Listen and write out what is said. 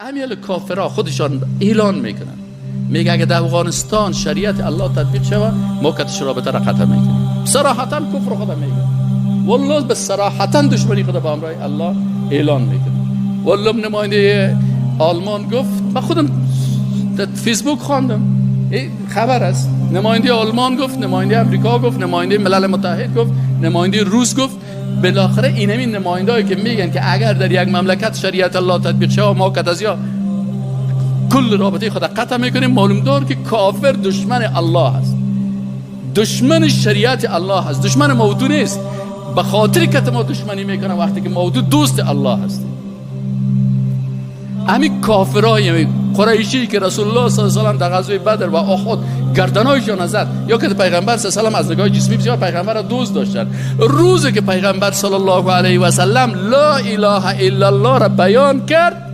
امیال کافرها خودشان اعلان میکنن، میگه اگه در افغانستان شریعت الله تطبیق شود ما کتش رابطه را قطع میکنیم. صراحتا کفر خود میگه، والله به صراحتا دشمنی خود با امرای الله اعلان میکنه. والله نماینده آلمان گفت، من خودم در فیسبوک خواندم، خبر است، نماینده آلمان گفت، نماینده امریکا گفت، نماینده ملل متحد گفت، نماینده روس گفت. بالاخره اینمین نمایندهایی که میگن که اگر در یک مملکت شریعت الله تطبیق شود ما کتازیا کل رابطه خود قطع میکنیم، معلوم دار که کافر دشمن الله است، دشمن شریعت الله است، دشمن موضوع نیست. به خاطر که ما دشمنی میکنه وقتی که موضوع دوست الله است. همین کافرای قریشی که رسول الله صلی الله علیه و سلم در غزوه بدر و احد گردنایشان زد، یا که پیغمبر صلی الله علیه و سلم از نگاه جسمی بسیار پیغمبر را دوست داشتن، روزی که پیغمبر صلی الله علیه و سلم لا اله الا الله را بیان کرد،